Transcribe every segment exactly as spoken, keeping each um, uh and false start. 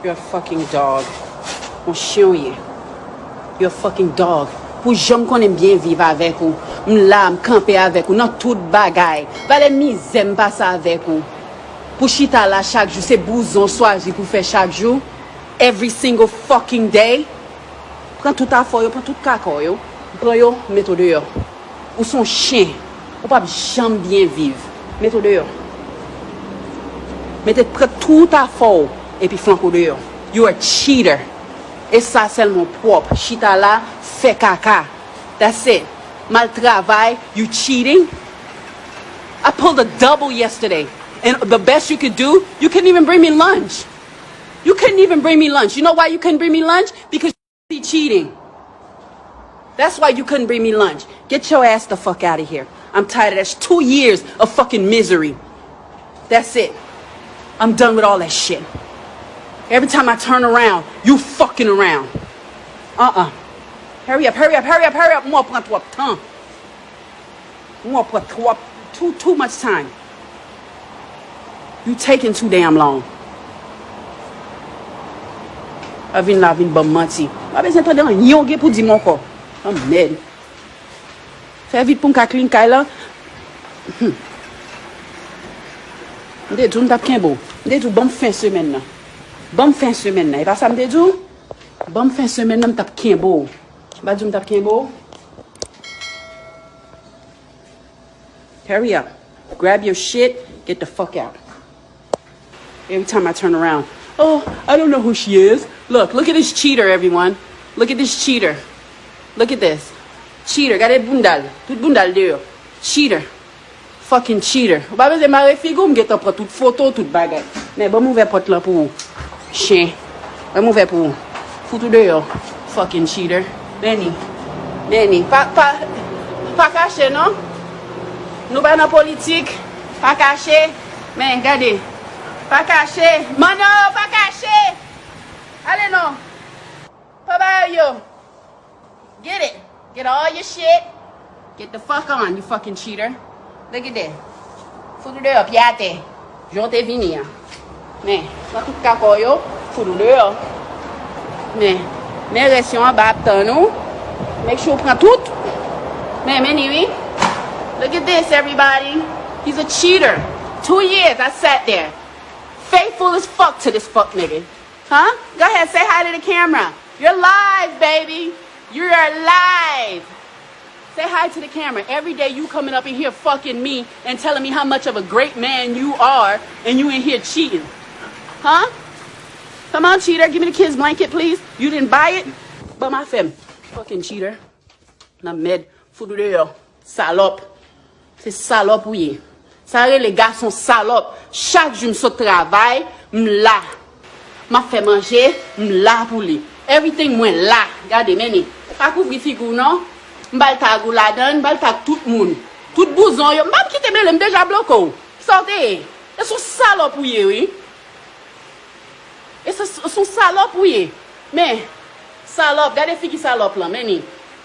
You're a fucking dog. Yon chen w ye. You're a fucking dog. Pou jan m konnen m byen viv avèk ou, m la, m kanpe avèk ou nan tout bagay. Valè mizè m pase avèk ou. Pou chita la chak jou, se bouzon swazi pou fè chak jou. Every single fucking day. Pran tout afè w yo, pran tout kaka w yo. Pran yo, mete w deyò. Ou se yon chen. Ou p ap janm byen viv. Mete w deyò. Mete, pran tout afè w epi flanke w deyò. You are a cheater. E sa sèlman w pwòp. Chita la, fè kaka. That's it. M al travay, you cheating? I pulled a double yesterday. And the best you could do, you couldn't even bring me lunch. You couldn't even bring me lunch. You know why you couldn't bring me lunch? Because you cheating. That's why you couldn't bring me lunch. Get your ass the fuck out of here. I'm tired of that. Sh- two years of fucking misery. That's it. I'm done with all that shit. Every time I turn around, you fucking around. Uh-uh. Hurry up, hurry up, hurry up, hurry up. Mwen pran twòp tan. Mwen pran twòp, too, too much time. You taking too damn long. A vin la, vin ban m manti. Pa bezwen tande anyen w gen pou di m ankò. Anmèd. Fè vit pou m ka clean kay la. Hmm. M te di w m t ap kenbe w. M te di w ban m fen semèn nan. Ban m fen semèn nan. E pa sa m te di w? Ban m fen semèn nan, m t ap kenbe w. M pa di w m t ap kenbe w? Hurry up. Grab your shit, get the fuck out. Every time I turn around, oh, I don't know who she is. Look, look at this cheater, everyone. Look at this cheater. Look at this. Cheater, gade bounda l. Tout bounda l deyò. Cheater. Fucking cheater. Ou pa bezwen mare figi w, m gentan pran tout foto, tout bagay. Men ban m ouvè pòt lan pou ou. Chen. Ban m ouvè pou ou. Fout ou deyò. Fucking cheater. Meni. Meni. Pa, pa, pa kache non. Nou pa nan politik. Pa kache. Men, gade. Pa kache. Manno, pa kache. Ale non. Pa ba yo. Get it. Get all your shit. Get the fuck on, you fucking cheater. Look at that. Fout ou deyò, pye atè. Jan w te vini an. Men, pran tout kaka w yo, fout ou deyò. Men, men rès yo anba ap tann ou. Make sure w pran tout. Men, men ni wi. Look at this, everybody. He's a cheater. Two years I sat there. Faithful as fuck to this fuck nigga. Huh? Go ahead, say hi to the camera. You're live, baby. You are live. Say hi to the camera. Every day you coming up in here fucking me and telling me how much of a great man you are, and you in here cheating. Huh? Come on, cheater. Give me the kids blanket, please. You didn't buy it? Ban m afè m. Fucking cheater. Nan mèd, fout ou deyò. Salòp. Se salòp ou ye. Sa rele gason salòp. Chak jou m sot travay, m la. M ap fè manje, m la pou li. Everything mwen la. Gade, men ni. Pa kouvri figi w non. M ba l tag ou ladan, m ba l tag tout moun. Tout bouzon yo. M p ap kite mele, m deja bloke w. Sa w te ye? E se yon salòp ou ye, wi. E se, se yon salòp ou ye. Men, salòp, gade figi salòp lan, men ni.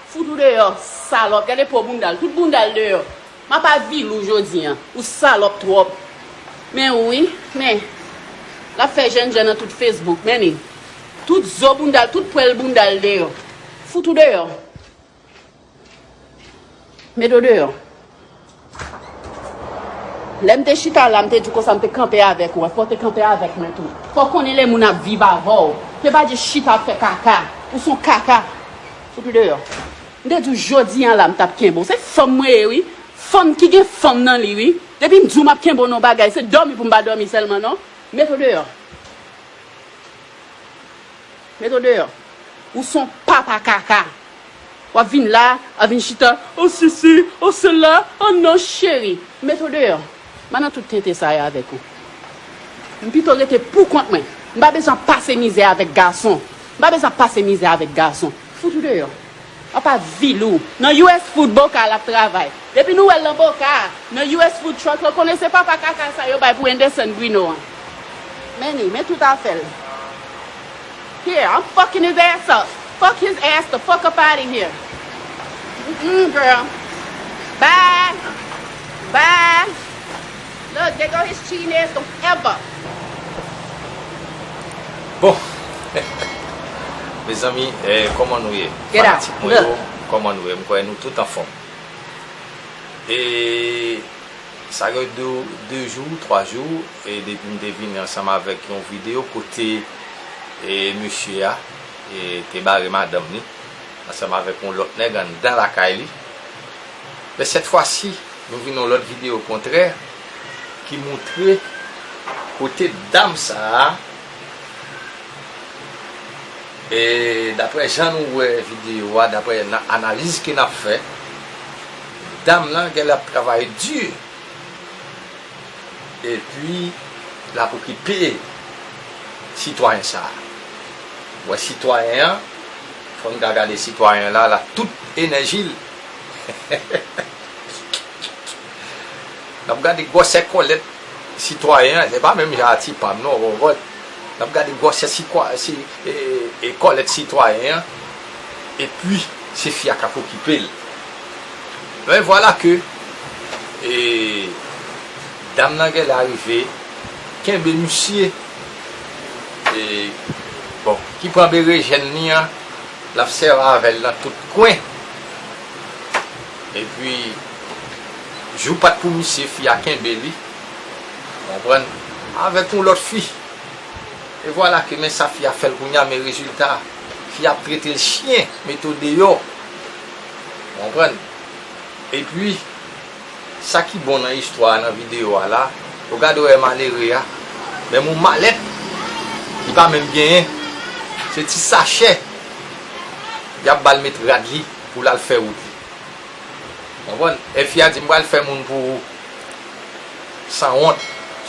Fout ou deyò, salòp, gade po bounda l, tout bounda l deyò. M ap avili w jodi an, ou salòp twòp. Men ou wi, men. L ap fè jènjan nan tout Facebook, men ni. Tout zo bounda l, tout pwèl bounda l deyò. Fout ou deyò. Mete w deyò. Lè m te chita la, m te di w konsa, m te kanpe avèk ou. Fò w te kanpe avèk mwen tou. Fò w konnen lè moun ap viv avè w. Se pa jis chita ap fè kaka. Ou se yon kaka. Fout ou deyò. M te di w jodi an la, m t ap kenbe w. Se fanm mwen ye, wi. Fanm ki gen fanm nan li, wi. Depi m di w m ap kenbe w nan yon bagay, se dòmi pou m pa dòmi sèlman, non. Mete w deyò. Mete w deyò. Ou se yon papa kaka. W ap vin la, ap vin chita, o sisi, o sela, o non, cheri. Mete w deyò. M pa nan tout tenten sa yo avèk ou. M pito rete pou kont mwen. M pa bezwen pase mizè avèk gason. M pa bezwen pase mizè avèk gason. Fout ou deyò. W ap avili w. Nan U S Food Boca l ap travay. Depi nou wè l nan Boca, nan U S Food Truck lan, konnen se papa kaka sa yo bay pou Anderson Bruno an. Men ni, men tout afè l. Here, I'm fucking his ass up. Fuck his ass the fuck up out of here. Mm-mm, girl. Bye. Bye. Look, there go his cheating ass. Don't ever. Bon, Mezanmi, eh, kòman nou ye? Fanatik mwen yo, kòman nou ye? M kwè nou tout anfòm. E sa gen de, de jou, twa jou, e depi m te vini ansanm avèk yon videyo kote, e mesye a, e te bare madanm li, ansanm avèk yon lòt nèg anndan lakay li. Men sèt fwa si, nou vin yon lòt videyo kontrè ki montre kote dam sa a, e daprè jan nou wè videyo a, daprè na-, analiz ke n ap fè, dam nan genlè ap travay di. Epi, l ap okipe sitwayen sa a. Ou wè sitwayen an, fò n ka gade sitwayen la, l ap tout enèji l. N ap gade gwosè kòlèt sitwayen an, se pa menm jan a ti pa m non, ou konprann? N ap gade gwosè sikwa-, si, e, e kòlèt sitwayen an, epi se fi a k ap okipe l. Men vwala ke, e, dam nan genlè rive kenbe misye, e, bon, ki pran berejèn li an, l ap sèvi avè l nan tout kwen. Epi, jou pa t pou misye, fi a kenbe li, konprann, avèk yon lòt fi. E vwala ke men sa fi a fè l kounye a, men rezilta. Fi a ap trete l chyen, mete w deyò. Konprann? Epi, sa ki bon nan istwa a, nan videyo a la, ou gade w wè malere a, menm yon malèt, li pa menm genyen. Se ti sachè, y ap ba l met rad li pou l al fè wout li. Konprann? E fi a di, "M pral fè moun pou ou. Sanwont,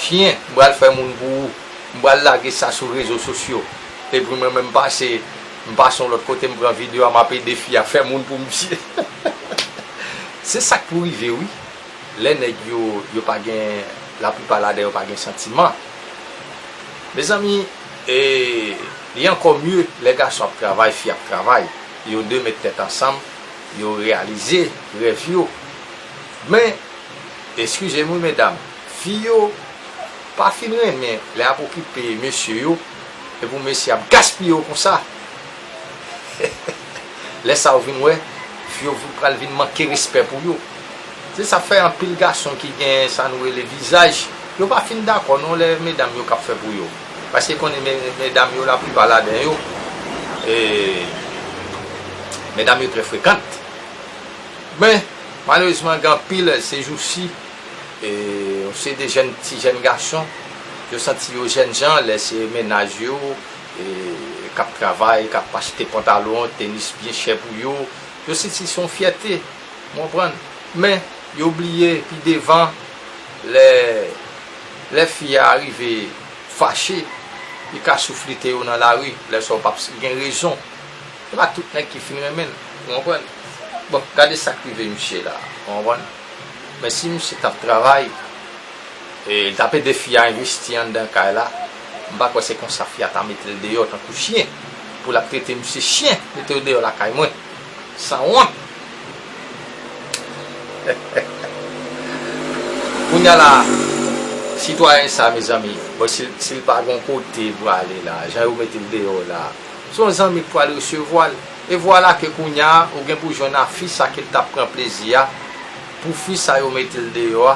chyen, m pral fè moun pou ou. M pral lage sa sou rezo sosyo." Epi mwen menm m pase, m pase yon lòt kote, m pran videyo a, m ap ede fi a fè moun pou misye. Se sa k pou rive, wi. Lè nèg yo, yo pa gen, laplipa ladan yo pa gen santiman. Mezanmi, e, li ankò mye lè gason ap travay, fi ap travay. Yo de met tèt ansanm, yo reyalize rèv yo. Men, eskize m wi, medam, fi yo pa fin renmen lè y ap okipe mesye yo, epi mesye ap gaspiye yo konsa. Lè sa a w vin wè, fi yo vin, pral vin manke respè pou yo. Se sa fè anpil gason ki gen sa nou rele vizaj, yo pa fin dakò non lè medam yo k ap fè pou yo. Paske konnen me-, medam yo, laplipa ladan yo, e, medam yo trè frekant. Men, malerezman, gen anpil se jou si, e, se de jèn, ti jèn gason, yo santi yo jèn jan, lè se mennaj yo, e, k ap travay, k ap achte pantalon, tenis byen chè pou yo, yo santi se yon fyète, w konprann? Men, yo bliye pi devan, lè, lè fi a rive fache, li ka souflete yo nan lari, lè sa w p ap gen rezon. Se pa tout nèg ki fin renmen l, w konprann? Bon, gade sa k rive misye la, w konprann? Men si misye t ap travay, e, li t ap ede fi a envesti anndan kay la, m pa kwè se konsa fi a ta mete l deyò tankou chyen, pou l ap trete misye chyen, mete w deyò lakay mwen. Sanwont! Kounye a la, sitwayen sa, mezanmi, bon, si, si l pa gen kote pou ale la, jan yo mete l deyò la, se yon zanmi k pral resevwa l. E vwala ke kounye a, ou gen pou jwenn a fi sa ke l t ap pran plezi a, pou fi sa yo mete l deyò a.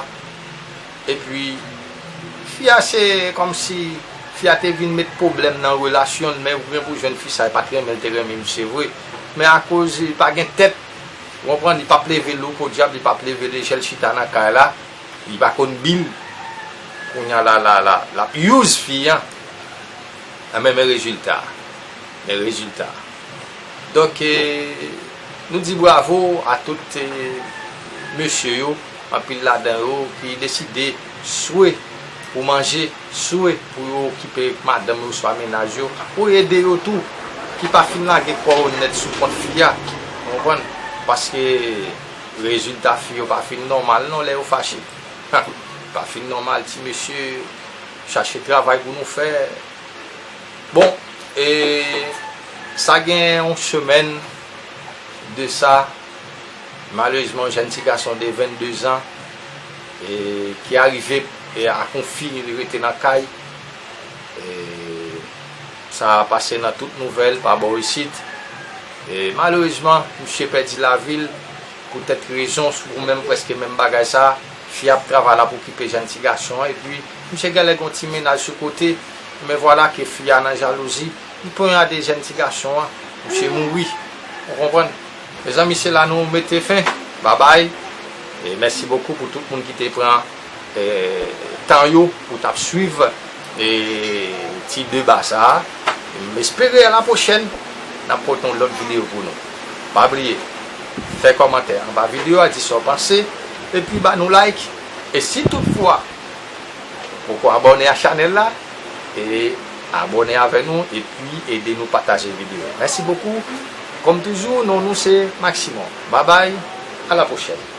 Epi, fi a se kòmsi, fi a te vin met pwoblèm nan relasyon l, men ou gen pou jwenn fi sa, li pa t renmen l, te renmen misye vre. Men akoz li pa gen tèt, ou konprann, li p ap leve lou, podyab, li p ap leve lejè l chita nan kay la, li pa konn bil. Kounye a la, la, la, l ap use fi an. Enben, men rezilta. Men rezilta. Donk, e, nou di bravo a tout, e, mesye yo, anpil ladan yo ki deside swe pou manje, swe pou yo okipe madanm yo oswa mennaj yo, pou ede yo tou, ki pa fin lage kò yo nèt sou kont fi a, w konprann? Paske rezilta fi yo pa fin nòmal non lè yo fache. Pa fin nòmal, ti mesye, chache travay pou nou fè. Bon, e sa gen yon semèn de sa, malerezman, yon jèn ti gason de vennde zan, e, ki arive, e, ak yon fi, li rete nan kay, e, Sa pase nan tout nouvèl pa bò isit. E malerezman, misye pèdi lavi l poutèt rezon, ou menm, prèske menm bagay sa. Fi a ap travay, l ap okipe jèn ti gason an, epi misye genlè gen yon ti mennaj sou kote, men vwala ke fi a nan jalouzi, li pran yon a de jèn ti gason an, misye mouri. Ou konprann? Mezanmi, se la nou mete fen. Babay. E mèsi bokou pou tout moun ki te pran, e, tan yo pou t ap swiv, e, ti deba sa a. M espere a la pwochèn, n ap pote yon lòt videyo pou nou. Pa bliye, fè kòmantè anba videyo a, di sa w panse, epi ba nou like. E si toutfwa poko abòne a chanèl la, e abòne avè nou, epi ede nou pataje videyo. Mèsi bokou. Kòm toujou, non nou se Maximum. Babay, a la pwochèn.